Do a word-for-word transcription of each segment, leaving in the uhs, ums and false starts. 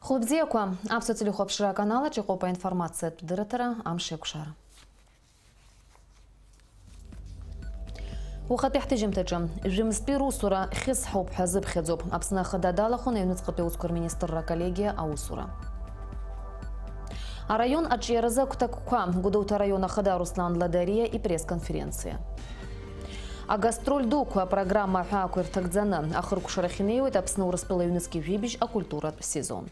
Хәылбзиақәа, аԥсуа телехәаԥшра аканалаҿ иҟоуп аинформациатә дырраҭара Амш еиқәшара. Уахатәи ҳҭыжьымҭаҿы, жәымзтәи русура хьысҳауп ҳәа азыԥхьаӡоуп. Аԥсны Ахада далахәын аҩныҵҟатәи аусқәа рминистрра аколлегиа аусура. Араион аҿиаразы агәҭакқәа, Гәдоуҭа араион ахада Руслан Ладариа ипресс-конференциа. Агастроль дуқәа апрограмма аҳәаақәа ирҭагӡаны ахыркәшарахь инеиуеит Аԥсны Урыстәыла ҩнызқьи жәибжь акультуратә сезон.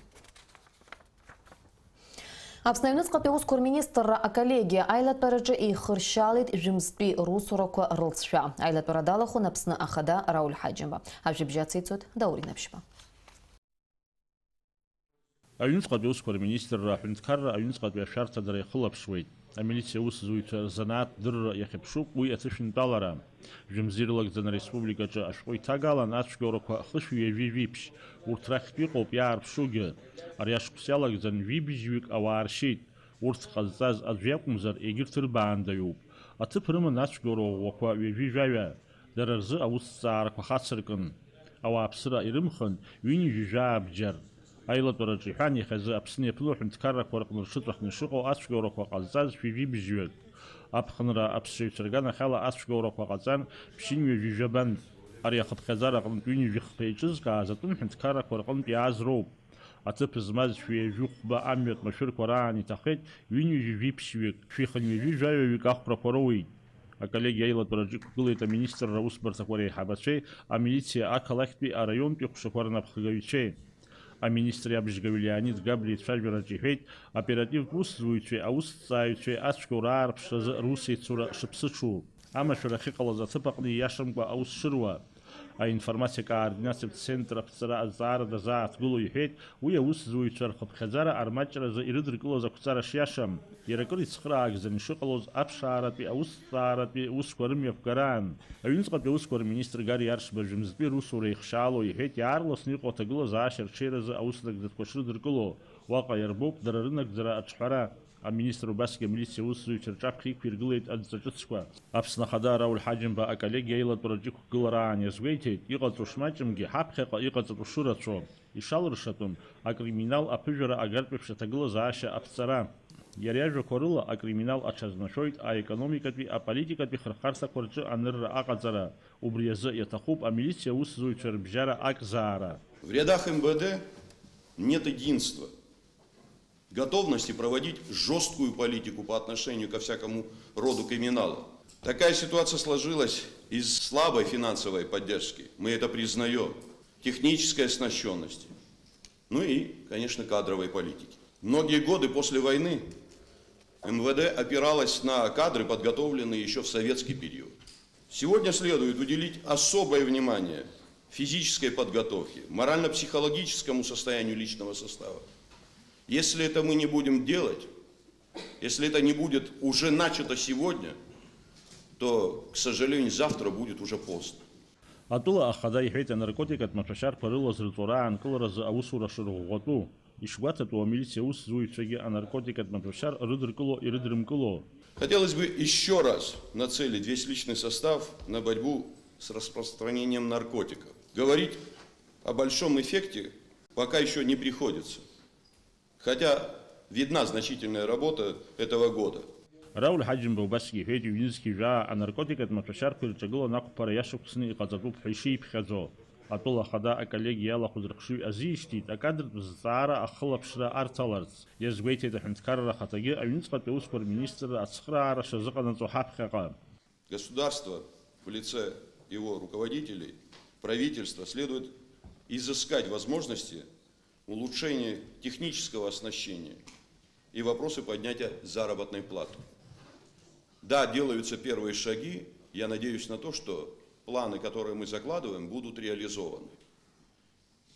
Аԥсны аҩныҵҟатәи аусқәа рминистрра аколлегиа аилатәараҿы еихыршьалеит жәымзтәи русурақәа рылҵшәа. Аилатәара далахәын Аԥсны ахада Рауль Ҳаџьымба. Ажәабжь ацеицәоит Даур Инаԥшьба. Аҩныҵҟатәи аусқәа рминистрра аҳәынҭқарра аҩныҵҟатәи ашәарҭадара иахылаԥшуеит. Амилициа аусзуҩцәа рзанааҭ дырра иахьыԥшуп уи аҭышәынтәалара. Жәымз ирылагӡаны ареспубликаҿы ашәҟәы иҭагалан ацәгьоурақәа хышәи ҩажәи жәиԥшь. Урҭ рахьтә иҟоуп иаарԥшугьы. Ари ашықәс иалагӡан жәибжьҩык ауаа ршьеит. Урҭ ҟазҵаз аӡә иакәымзар, егьырҭ ырбаандаҩуп. Аҭыԥ рыман ацәгьоура ӷәӷәақәа ҩажәи жәаҩа. Дара рзы аусҭҵаарақәа хацыркын. Ауааԥсыра ирымхын ҩынҩажәи жәаа бџьар. Аилатәараҿы иҳәан, иахьазы Аԥсны иаԥыло аҳәынҭқаррақәа рҟны рҽыҵәахны ишыҟоу ацәгьоурақәа ҟазҵаз шәибжьҩык. Аԥхынра аԥсшьаҩцәа рганахьала ацәгьоурақәа ҟаҵан ԥшьынҩажәи жәабан. Ари ахыԥхьаӡара аҟнытә ҩынҩажәи хԥа еиҿызкааз атәым ҳәынҭқаррақәа рҟынтә иааз роуп. Аҭыԥ змаз шәи ҩажәи хәба амҩатә машәырқәа раан иҭахеит ҩынҩажәи жәиԥшьҩык, шәи хынҩажәи жәаҩаҩык ахәрақәа роуеит. Аколлегиа аилатәараҿы иқәгылеит аминистрра аусбарҭақәа реиҳабацәеи амилициа ақалақьтәи араионтәи ҟәшақәа рнапхгаҩцәеи. Аминистр иабжьгаҩ Леонид Габриа ицәажәараҿы иҳәеит, оперативтә усзуҩцәеи аусҭҵааҩцәеи ацәгьоура аарԥшразы русеицура шыԥсыҽу, амашәыр ахьыҟалаз аҭыԥ аҟны ииашамкәа аус шыруа. Аинформациа координациатә центр аԥҵара азҵаара дазааҭгыло иҳәеит, уи аусзуҩцәа рхыԥхьаӡара армаҷразы ирыдыркылоз ақәҵара шиашам, иара акыр ицхыраагӡаны ишыҟалоз аԥшааратәи аусҭҵааратәи усқәа рымҩаԥгараан. Аҩныҵҟатәи аусқәа рминистр Гари Аршба жәымзтәи русура еихшьаало иҳәеит, иаарласны иҟоу аҭагылазаашьа арҽеиразы аус нагӡатәқәа шрыдыркыло, уаҟа иарбоуп дара рынагӡара аҿҳәара. Аминистр убасгьы амилициа аусзуҩцәа рҿаԥхьа иқәиргылеит адҵа ҿыцқәа. Аԥсны Ахада Рауль Ҳаџьымба аколлегиа аилатәараҿы иқәгылараан иазгәеиҭеит, иҟаҵәо шмаҷымгьы, ҳаԥхьаҟа иҟаҵатәу шырацәоу. Ишалыршатәым, акриминал аԥыжәара агартә еиԥш аҭагылазаашьа аԥҵара. Иара иажәақәа рыла, акриминал аҽазнашәоит аекономикатәи, аполитикатәи хырхарҭақәа рҿы анырра аҟаҵара. Убри азы иаҭахуп амилициа аусзуҩцәа рыбжьара акзаара. В рядах МВД нет единства, готовности проводить жёсткую политику по отношению ко всякому роду криминала. Такая ситуация сложилась из слабой финансовой поддержки, мы это признаём, технической оснащённости, ну и, конечно, кадровой политики. Многие годы после войны МВД опиралась на кадры, подготовленные ещё в советский период. Сегодня следует уделить особое внимание физической подготовке, морально-психологическому состоянию личного состава. Если это мы не будем делать, если это не будет уже начато сегодня, то, к сожалению, завтра будет уже поздно. Атәыла ахада иҳәеит, анаркотикатә маҭәашьарқәа рыла зырҵо раанкыларазы аусура шырӷәӷәатәу. Ишгәаҭатәу, амилициа аусзуҩцәагьы анаркотикатә маҭәашьар рыдыркыло, ирыдрымкыло. Хотелось бы ещё раз нацелить весь личный состав на борьбу с распространением наркотиков. Говорить о большом эффекте пока ещё не приходится, хотя видна значительная работа этого года. Рауль Ҳаџьымба убасгьы иҳәеит, ҩнызқьи жәаа анаркотикатә маҭәашьарқәа ирҿагыланы ақәԥара иашықәсны иҟаҵатәуп ҳәа ишиԥхьаӡо. Атәыла ахада аколлегиа иалахәыз рыхшыҩ азишьҭит, акадртә зҵаара ахылаԥшра арҭаларц. Иазгәеиҭеит аҳәынҭқарра ахаҭагьы аҩныҵҟатәи аусқәа рминистрра ацхыраара шазыҟанаҵо ҳаԥхьаҟа. Государство в лице его руководителей, правительство следует изыскать возможности улучшения технического оснащения и вопросы поднятия заработной платы. Да, делаются первые шаги. Я надеюсь на то, что планы, которые мы закладываем, будут реализованы.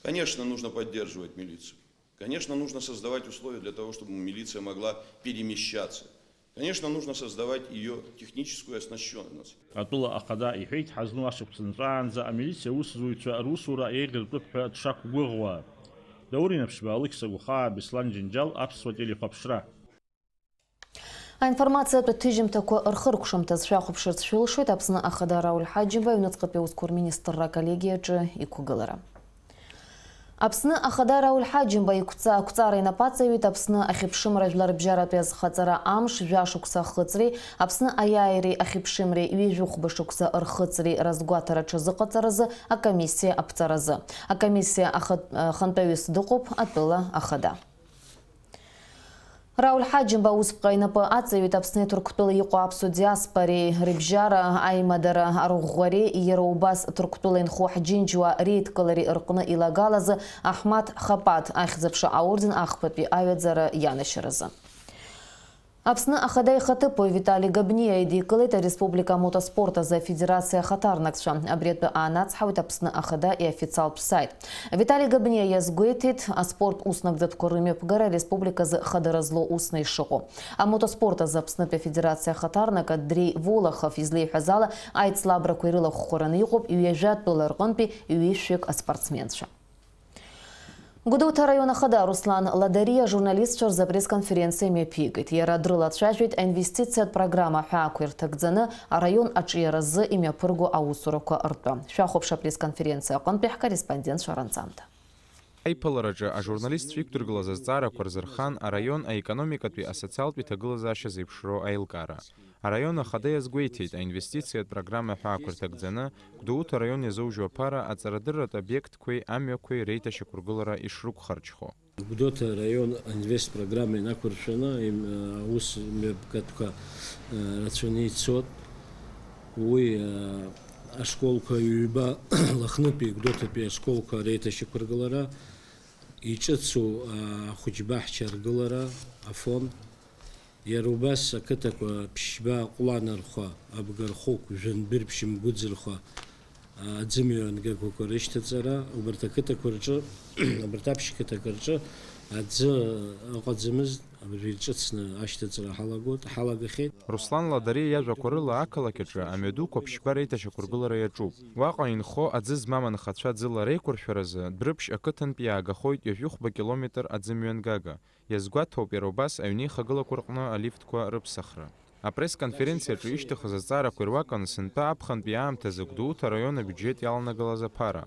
Конечно, нужно поддерживать милицию. Конечно, нужно создавать условия для того, чтобы милиция могла перемещаться. Конечно, нужно создавать её техническую оснащённость. Атәыла ахада иҳәеит, ҳазну ашықәс нҵәаанӡа амилициа аусзуҩцәа русура еиӷьыртәып ҳәа дшақәгәыӷуа. Даур Инаԥшьба, Алықьса Гәхаа, Беслан Џьынџьал, Аԥсуа телехәаԥшра. Аинформациатә аҭыжьымҭақәа рхыркәшамҭаз шәахәаԥшырц шәылшоит Аԥсны Ахада Рауль Ҳаџьымба аҩныҵҟатәи аусқәа рминистрра аколлегиаҿы иқәгылара. Аԥсны Ахада Рауль Ҳаџьымба иқәҵа-, ақәҵара инапаҵаҩит Аԥсны ахьыԥшымра жәларбжьаратәи азхаҵара амш жәашықәса ахыҵреи Аԥсны аиааиреи ахьыԥшымреи ҩажәихәба шықәса рхыҵреи разгәаҭара аҽазыҟаҵаразы акомиссиа аԥҵаразы. Акомиссиа ахатә-, ахантәаҩыс дыҟоуп атәыла ахада. Рауль Ҳаџьымба аусԥҟа инапы аҵаҩит Аԥсни Ҭырқәтәылеи иҟоу аԥсуа диаспореи рыбжьара, аимадара, арӷәӷәареи, иара убас Ҭырқәтәыла инхо ҳџьынџьуаа реидкылареи рҟны илагалазы Аҳмаҭ Хапаҭ ахьӡ-аԥша аорден ахԥатәи аҩаӡара ианашьаразы. Аԥсны Ахада ихаҭыԥуаҩ Витали Габниа идикылеит ареспублика амотоспорт азы афедерациа ахаҭарнакцәа. Абри атәы аанацҳауеит Аԥсны Ахада иофициалтә саит. Витали Габниа иазгәеиҭеит, аспорт уснагӡатәқәа рымҩаԥгара ареспублика азы хадара злоу усны ишыҟоу. Амотоспорт азы Аԥснытәи Афедерациа ахаҭарнак Андрей Волохов излеиҳәаз ала, аицлабрақәа ирылахәхараны иҟоуп ҩажәа тәыла рҟынтәи ҩышәҩык аспортсменцәа. Гәдоуҭа араион ахада Руслан Ладариа ажурналистцәа рзы апресс-конференциа мҩаԥигеит. Иара дрылацәажәеит аинвестициатә программа аҳәаақәа ирҭагӡаны араион аҿиаразы имҩаԥырго аусурақәа ртәы. Шәахәаԥш апресс-конференциа аҟынтәи ҳкорреспондентцәа ранҵамҭа. Аиԥылараҿы ажурналистцәа иқәдыргылаз азҵаарақәа рзы рхан араион аекономикатәи асоциалтәи ҭагылазаашьа зеиԥшроу аилкаара. Араион ахада иазгәеиҭеит, аинвестициатә программа аҳәаақәа ирҭагӡаны, Гәдоуҭа араион иазоужьу аԥара аҵарадырратә обиектқәеи амҩақәеи реиҭашьақәыргылара ишрықәхарџьхо. Гәдоуҭа араион аинвест программа инақәыршәаны, им-, аус мҩаԥгатәқәа, э, рацәаны ицоит. Уи, э, ашколқәа ҩба, Лыхнытәи Гәдоуҭатәи ашколқәа реиҭашьақәыргылара, иҿыцу, э, ахәыҷбаҳча аргылара, афонд, иара убас ақыҭақәа ԥшьба, Ҟәланырхәа, Абгархәықә, Жәандәыр, Ԥшьымгәыӡырхәа, аӡымҩа ангақәақәа рышьҭаҵара, убарҭ ақыҭақәа рҿы, убарҭ аԥшь қыҭақәа рҿы аӡы ыҟаӡамызт, абыржәы иҿыцны ашьҭаҵара ҳалагоит, ҳалагахьеит. Руслан Ладариа иажәақәа рыла, ақалақь аҿы амҩадуқәа ԥшьба реиҭашьақәыргылара иаҿуп. Уаҟа инхо аӡы змам анхацәа ӡыла реиқәыршәаразы Дәрыԥшь ақыҭантә иаагахоит ҩажәихәба километр аӡымҩангага. Иазгәаҭоуп иара убас аҩнеихагылақәа рҟны алифтқәа рыԥсахра. Апресс-конференциаҿы ишьҭыхыз азҵаарақәа ируакын сынтәа аԥхынтәи аамҭазы Гәдоуҭа араион абиуџьет иаланагылаз аԥара.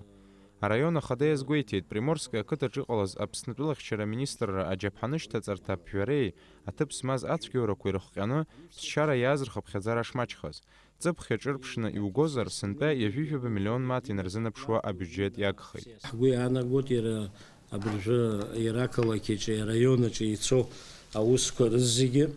Араион ахада иазгәеиҭеит, Приморски ақыҭаҿы иҟалаз Аԥснытәылахьчара аминистрра аџьаԥҳанышьҭаҵарҭа аԥжәареи аҭыԥ змаз ацәгьоурақәеи рыхҟьаны ԥсшьара иааз рхыԥхьаӡара шмаҷхаз. Ҵыԥхьа ҿырԥшны иугозар, сынтәа ҩажәижәаба миллион мааҭ инарзынаԥшуа абиуџьет иагхеит. Ҳгәы иаанагоит иара абыржәы иара ақалақь аҿы, иара араион аҿы ицо аусқәа рызегьы,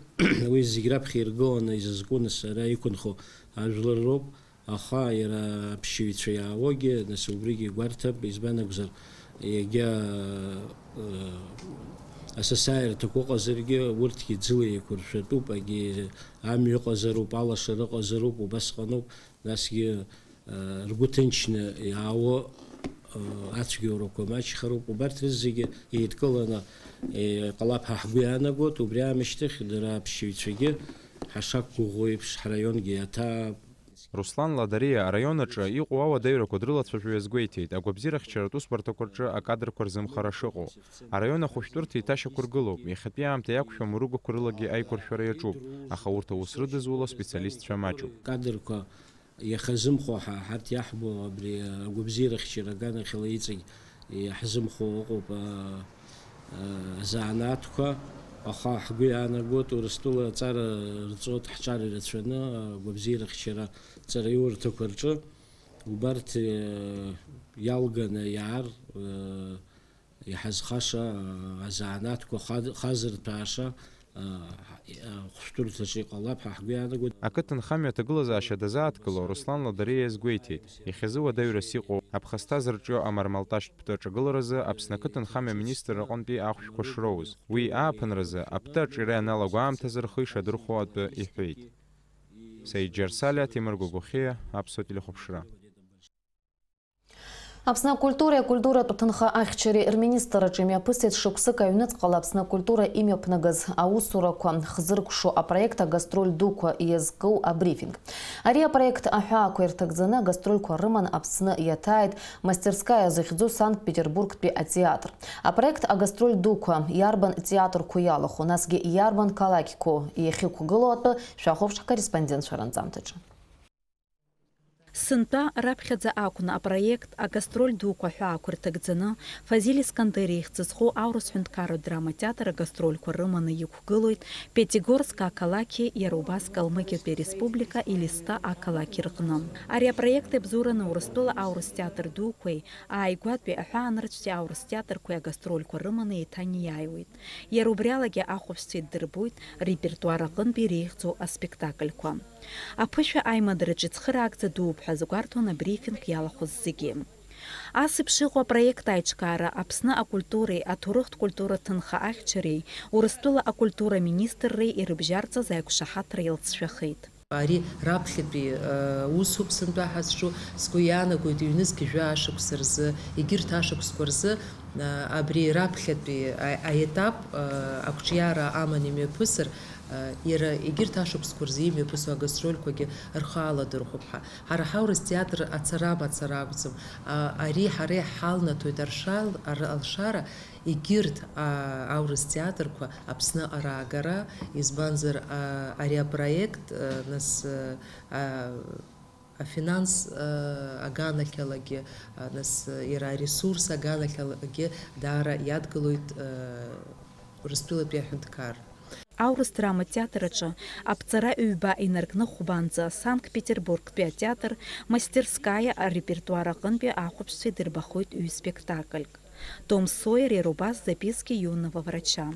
уи зегь раԥхьа иргыланы изызку, нас, ара иқәынхо ажәлар роуп, аха иара аԥсшьаҩцәа иаауагьы, нас, убригьы игәарҭап, избан акәзар, иагьа, э, асасааирҭақәа ыҟазаргьы, урҭгьы ӡыла еиқәыршәатәуп, агьи амҩа ыҟазароуп, алашара ыҟазароуп, убасҟаноуп, насгьы, э, ргәы ҭынчны иаауа, э, ацәгьоурақәа маҷхароуп, убарҭ рызегьы еидкыланы, э, иҟалап ҳәа ҳгәы иаанагоит, убри аамышьҭахь дара аԥсшьаҩцәагьы ҳашақәгәыӷуа еиԥш, ҳраионгьы иаҭаап. Руслан Ладариа араион аҿы иҟоу ауадаҩрақәа дрылацәажәо иазгәеиҭеит, агәабзиарахьчаратә усбарҭақәа рҿы акадрқәа рзымхара шыҟоу. Араион ахәышәтәырҭа еиҭашьақәыргылоуп, иахьатәи аамҭа иақәшәом рыгәақәа рылагьы аиқәыршәара иаҿуп, аха урҭ аус рыдызуло специалистцәа маҷуп. Кадрқәа иахьазымхо ҳа, ҳарҭ иаҳбо абри агәабзиарахьчара аганахьала иҵегь иаҳзымхо ыҟоуп, а, а, азанааҭқәа, аха ҳгәы иаанагоит, Урыстәыла аҵара рҵоит ҳҿар ирацәаны, агәабзиарахьчара ҵараиурҭақәа рҿы. Убарҭ, э, иалганы иаар, э, иҳазхаша, э, азанааҭқәа хад-, хазырҭәааша, э, ахәшәтәырҭаҿы иҟалап ҳәа ҳгәы иаанагоит. Ақыҭанхамҩа аҭагылазаашьа дазааҭгыло Руслан Ладариа иазгәеиҭеит, иахьазы уадаҩрас иҟоу аԥхасҭа зырҿио амармалташьтә ԥты аҿагыларазы Аԥсны ақыҭанхамҩа аминистрра аҟынтәи ахәшәқәа шроуз. Уи ааԥынразы аԥты аҿиара ианалаго аамҭазы рхы ишадырхәо атәы иҳәеит. Саид Џьарсалиа, Ҭемыр Гогохиа, Аԥсуа телехәаԥшра. Аԥсны акультуреи акультуратә ҭынха ахьчареи рминистрраҿы имҩаԥысит шықәсык аҩныҵҟала Аԥсны акультура имҩаԥнагаз аусурақәа хзыркәшо апроект агастроль дуқәа иазку абрифинг. Ари апроект аҳәаақәа ирҭагӡаны агастрольқәа рыман Аԥсны иаҭааит Мастерская захьӡу Санкт-Петербургтәи атеатр. Апроект агастроль дуқәа иарбан театрқәоу иалахәу, насгьы иарбан қалақьқәоу иахьықәгылоу атәы шәахәаԥш ҳкорреспондентцәа ранҵамҭаҿы. Сынтәа раԥхьаӡа акәны апроект агастроль дуқәа ҳәа ақәырҭагӡаны, Фазиль Искандер ихьӡ зху аурыс ҳәынҭқарратә драматеатр агастрольқәа рыманы иқәгылоит Пятигорск ақалақьи иара убас Калмыкиатәи ареспублика Елисты ақалақь рҟны. Ари апроект иабзоураны Урыстәыла аурыс театр дуқәеи ааигәатәи аҳәаанырцәтәи аурыс театрқәеи агастрольқәа рыманы еиҭаниааиуеит. Иара убри алагьы ахәаԥшцәа иддырбоит репертуар аҟынтәи иреиӷьӡоу аспектакльқәа. Аԥышәа аимадараҿы ицхыраагӡа дууп ҳәа азгәарҭон абрифинг иалахәыз зегьы. Ас еиԥш иҟоу апроект аиҿкаара Аԥсны акультуреи аҭоурыхтә культура ҭынха ахьчареи Урыстәыла акультура министрреи ирыбжьарҵаз аиқәшаҳаҭра иалҵшәахеит. Ари раԥхьатәи, э, усуп сынтәа ҳазҿу, сгәы иаанагоит, ҩнызқь жәа ашықәса рзы, егьырҭ ашықәсқәа рзы, э, абри раԥхьатәи а-, аетап, э, ақәҿиара аман имҩаԥысыр, э, иара егьырҭ ашықәсқәа рзы имҩаԥысуа агастрольқәагьы рхы аладырхәып ҳәа. Ҳара ҳаурыс театр ацара мацара акәӡам. А, ари ҳара иҳалнаҭоит аршал-, ар-, алшара, егьырҭ, а, аурыс театрқәа Аԥсныҟа раагара, избанзар, а, ари апроект, а, нас, а, афинанс, а, аганахьалагьы, а, нас, иара аресурс аганахьалагьы даара иадгылоит, а, Урыстәылатәи аҳәынҭқар. Аурыс драматә театр аҿы аԥҵара ҩба инаркны хәбанӡа Санкт-Петербургтәи атеатр Мастерскаиа арепертуар аҟынтәи ахәаԥшцәа идырбахоит ҩ-спектакльк. Том Сойер иара убас Записки юного врача.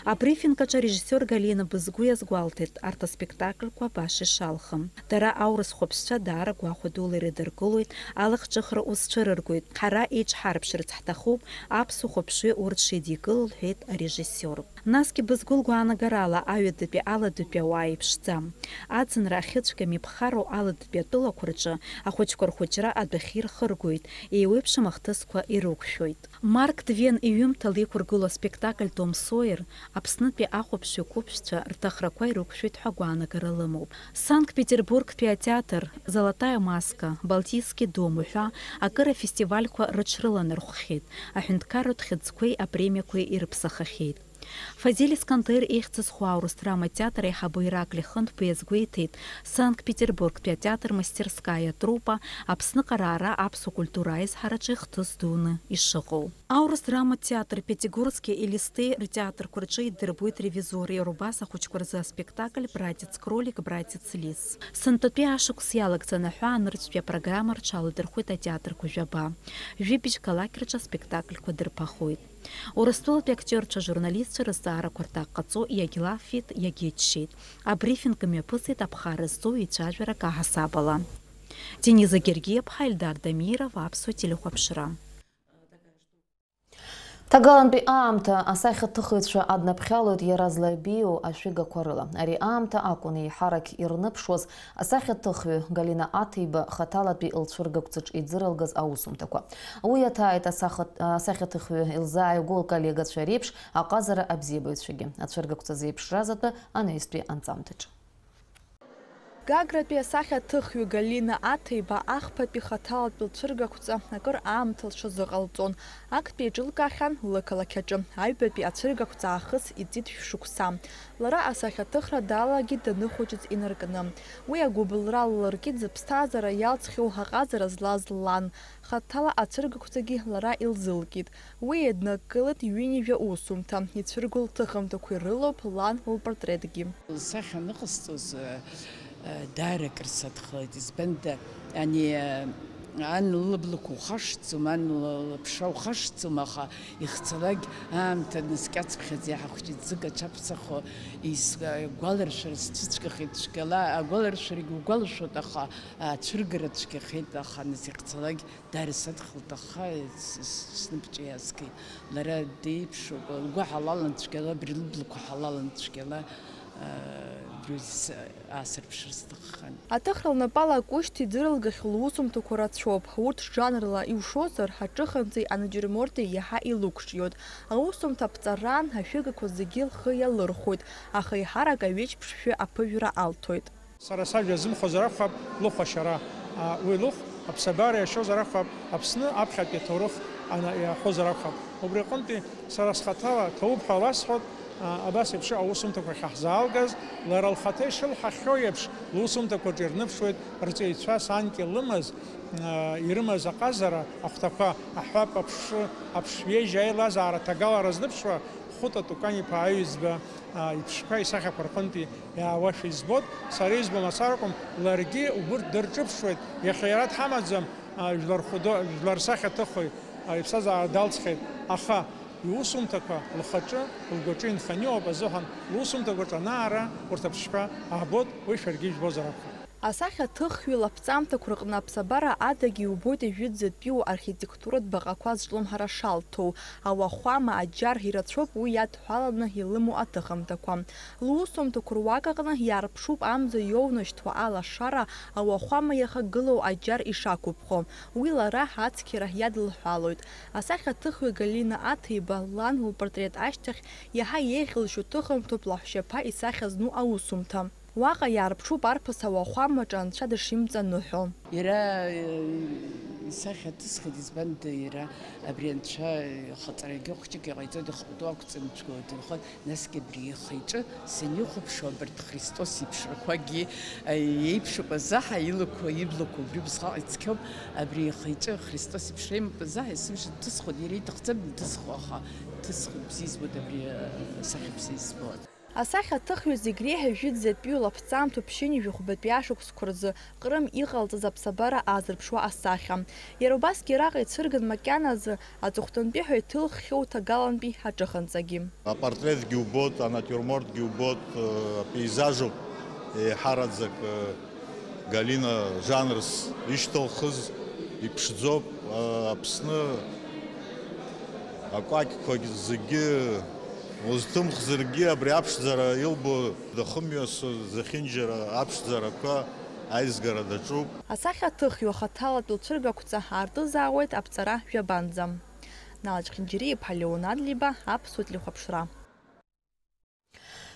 Абрифинг аҿы арежиссиор Галина Бызгәы иазгәалҭеит арҭ аспектакльқәа баша ишалхым. Дара аурыс хәаԥшцәа даара гәахәа дула ирыдыркылоит, алахҿыхра узцәырыргоит, ҳара еиҿҳарԥшырц ҳҭахуп, аԥсуа хәаԥшҩы урҭ шеидикыло, лҳәеит арежиссиор. Насгьы Бызгәы лгәаанагарала аҩадатәи аладатәи ауаа еиԥшӡам. Аӡынра ахьыцәгьам иԥхарроу аладатәи атәылақәа рҿы ахәыҷқәа рхәыҷра адәахьы ирхыргоит, еиуеиԥшым ахҭысқәа ирықәшәоит. Марк Твен иҩымҭала иқәыргылоу аспектакль Том Сойер Аԥснытәи ахәаԥшҩы қәыԥшцәа рҭахрақәа ирықәшәеит ҳәа агәаанагара лымоуп. Санкт-Петербургтәи атеатр, Золотая маска, Балтийский дом уҳәа акыр афестивальқәа рыҽрыланархәхьеит, аҳәынҭқарратә хьыӡқәеи апремиақәеи ирыԥсахахьеит. Фазиль Искандер ихьӡ зху аурыс драматеатр аиҳабы Ираклий Хынҭба иазгәеиҭеит, Санкт-Петербургтәи атеатр Мастерскаиа атруппа Аԥсныҟа раара аԥсуа культура аизҳараҿы ихҭыс дуны ишыҟоу. Аурыс драматә театр Пятигорски Елисты ртеатрқәа рҿы идырбоит ревизор, иара убас ахәыҷқәа рзы аспектакль Братец кролик, братец лис. Сынтәатәи ашықәс иалагӡаны аҳәаанырцәтәи апрограмма рҽаладырхәит атеатрқәа жәаба. Жәибжь қалақь рҿы аспектакльқәа дырԥахоит. Урыстәылатәи актиорцәа, журналистцәа рызҵаарақәа рҭак ҟаҵо иагьлаффит, иагьыччеит. Абрифинг мҩаԥысит аԥхара зҵоу ицәажәарак аҳасабала. Дениза Гергиаԥҳа, Ельдар Дамиров, Аԥсуа телехәаԥшра. Ҭагалантәи аамҭа асахьаҭыхыҩцәа аднаԥхьалоит иара злабеиоу ашәыгақәа рыла. Ари аамҭа акәын еиҳарак ирныԥшуаз асахьаҭыхҩы Галина Аҭеиба хаҭалатәи лцәыргақәҵаҿ иӡырылгаз аусумҭақәа. Уи иаҭааит асахьаҭ-, асахьаҭыхҩы илзааигәоу лколлегацәа реиԥш аҟазара абзиабаҩцәагьы ацәыргақәҵа зеиԥшраз атәы анаҩстәи анҵамҭаҿы. Гагратәи асахьаҭыхҩы Галина Аҭеиба ахԥатәи хаҭалатәи лцәыргақәҵа акыр аамҭа лҽазыҟалҵон. Актәи еиҿылкаахьан лықалақь аҿы. Аҩбатәи ацәыргақәҵа аахыс иҵит шәшықәса. Лара асахьаҭыхра далагеит даныхәыҷыз инаркны. Уи агәыбылра ллыркит зыԥсҭазаара иалҵхьоу аҟазара злаз лан. Хаҭала ацәыргақәҵагьы лара илзылкит. Уи еиднакылеит ҩынҩажәа усумҭа, ицәырго лҭыхымҭақәа ирылоуп лан лпортретгьы. Лсахьа аныҟасҵоз, э, э, даара акыр садхалеит, избанда, ани, э, ан лыблақәа ухашҭӡом, ан ла-, лыԥша ухашҭӡом, аха ихцалак аамҭа наскьацыԥхьаӡа иаҳа хәҷы ӡык аҽаԥсахо ис-, э, агәаларшәара сцәыцәгьахеит цәгьала, агәаларшәарагьы угәалашәоит, аха, э, ацәыргара цәгьахеит, аха нас ихцалак Даара садхалт, аха с-, с-, снапҿы иаазгеит. Лара деиԥшуп, лгәы ҳалалын цәгьала, абри лыблақәа ҳалалын цәгьала, аа, абри с-, аасырԥшыр сҭаххан. Аҭыхра лнапала акушьҭ иӡырылгахьоу лусумҭақәа рацәоуп. Урҭ жанрла иушозар, аҿыханҵеи анатиурморти иаҳа илықәҿиоит. Аусумҭа аԥҵараан ашәыгақәа зегьы лхы иалырхәоит, аха еиҳарак аҩыџьа ԥшшәы аԥыжәара алҭоит. Сара сажәа зымхозар акәхап лыхә ашьара, а, уи лыхә аԥсабара иашьозар акәхап, Аԥсны аԥхьатәи аҭоурых ана-, иаҳәозар акәхап. Убри аҟынтәи сара схаҭала ҭоуп ҳәа уасҳәоит, Абас еиԥш аусумҭақәа ахьаҳзаалгаз, лара лхаҭа ишылҳәахьоу еиԥш, лусумҭақәаҿы ирныԥшуеит рҵаҩцәа санкьа лымаз, ирымаз аҟазара ахәҭақәа, аҳәап, аԥшшәы, аԥшшәеижь, аилазаара, аҭагалара зныԥшуа Хәыта Тукан-иԥа Аҩӡба иԥшқәа исахьақәа рҟынтәи иаауашәа избоит. Сара избо мацаракәым, ларгьы убырҭ дырҿыԥшуеит. Иахьа иара дҳамаӡам, жәлар хәыдо, жәлар сахьаҭыхҩы иԥсҭазаара далҵхьеит, аха иусумҭақәа лхаҿы, лгәаҿы инханы иҟоуп азыҳәан, лусумҭақәаҿы анаара урҭ аԥшшәқәа аабоит, уи шәаргьы ижәбозар акәхап. Асахьаҭыхҩы лаԥҵамҭақәа рҟны аԥсабара адагьы иубоит ижәытәӡатәиу архитектуратә баҟақәа зҿлымҳара шалҭоу, ауахәама, аџьар ирацәоуп уи иадҳәаланы илымоу аҭыхымҭақәа. Лусумҭақәа руак аҟны иаарԥшуп амза иоунашьҭуа алашара, ауахәама иахагылоу аџьар ишақәыԥхо. Уи лара ацқьара иадылҳәалоит. Асахьаҭыхҩы Галина Аҭеиба лан лпортрет ашьҭахь иаҳа еиӷьылшьо ҭыхымҭоуп лаҳәшьаԥа исахьа зну аусумҭа. Уаҟа иаарԥшуп арԥыс ауахәамаҿы анцәа дышимҵаныҳәо. Иара, э, исахьа ҭысхит, избан, иара абри анцәа, э, ихаҵарагьы хәҷык иҟаиҵоит, ихатәы ақәҵаны дшәоит, инхоит, насгьы абри ихы-иҿы санихәаԥшуа, абарҭ Христос иԥшрақәагьы, э, еиԥшуп азаҳа, илақәа, иблақәа убри убасҟак ицқьоуп, абри ихы-иҿы Христос иԥшра имоуп азаҳа, есымша дҭысхуеит, иара иҭахӡам дҭысхуа, аха дҭысхуеит, бзиа избоит абри, э, асахьа бзиа избоит. Асахьаҭыхҩы зегь реиҳа ижәытәӡатәиу лаԥҵамҭоуп ԥшьынҩажәи хәбатәи ашықәсқәа рзы Ҟрым иҟалҵаз аԥсабара аазырԥшуа асахьа. Иара убасгьы араҟа ицәырган макьаназы аҵыхәтәантәи ҳәа иҭылххьоу ҭагалантәи аҿыханҵагьы. Апортретгьы убоит, анатиурмортгьы убоит, э, апеизажуп еиҳараӡак, э, Галина жанрс ишьҭылхыз иԥшӡоуп, а, Аԥсны акәакьқәагь зегьы узҭымхзаргьы, абри аԥшӡара илбо дахымҩасуа зехьынџьара аԥшӡарақәа аизгара даҿуп. Асахьаҭыхҩы хаҭалатәи лцәыргақәҵа аартызаауеит аԥҵара жәабанӡа. Нала Чхинџьариа-иԥҳа Леон Адлеиба, Аԥсуа телехәаԥшра.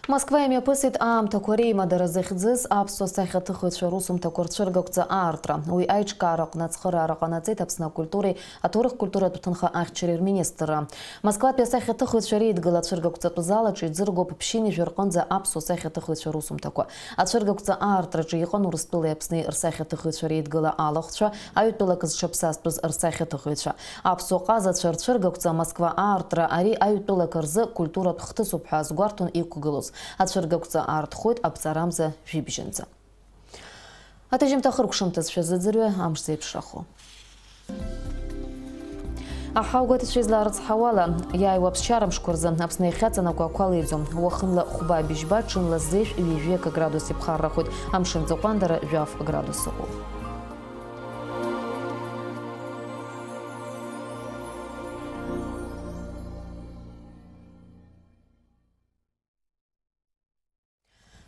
Москва имҩаԥысит аамҭақәа реимадара зыхьӡыз аԥсуа сахьаҭыхыҩцәа русумҭақәа рцәыргақәҵа аартра. Уи аиҿкаараҟны ацхыраара ҟанаҵеит Аԥсны акультуреи аҭоурых-культуратә ҭынха ахьчареи рминистрра. Москватәи асахьаҭыхыҩцәа реидгыла ацәыргақәҵатә зал аҿы иӡыргоуп ԥшьынҩажәа рҟынӡа аԥсуа сахьаҭыхыҩцәа русумҭақәа. Ацәыргақәҵа аартраҿы иҟан Урыстәылеи Аԥсни рсахьаҭыхыҩцәа реидгыла алахәцәа, аҩтәылак зҽаԥсазтәыз рсахьаҭыхыҩцәа. Аԥсуа ҟазацәа рцәыргақәҵа Москва аартра ари аҩтәылак рзы культуратә хҭысуп ҳәа азгәарҭон иқәгылоз. Ацәыргақәҵа аартхоит аԥҵарамза жәибжьынӡа. Аҭыжьымҭа хыркәшамҭаз шәазыӡырҩы амш зеиԥшрахо. Аҳауагәаҭацәа излаарыцҳауала, иааиуа аԥсшьарамшқәа рзы Аԥсны иахьаҵанакуа ақәа леиӡом. Уахынла хәба-быжьба, ҽынла зежә-ҩажәи акы градус иԥхаррахоит, амшын ӡы ҟәандара жәаф градус ыҟоуп.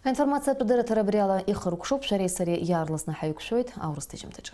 Аинформациатә дырраҭара абри ала ихыркәшоуп, шәареи сареи иаарласны ҳаиқәшәоит аурыс ҭыжьымҭаҿы.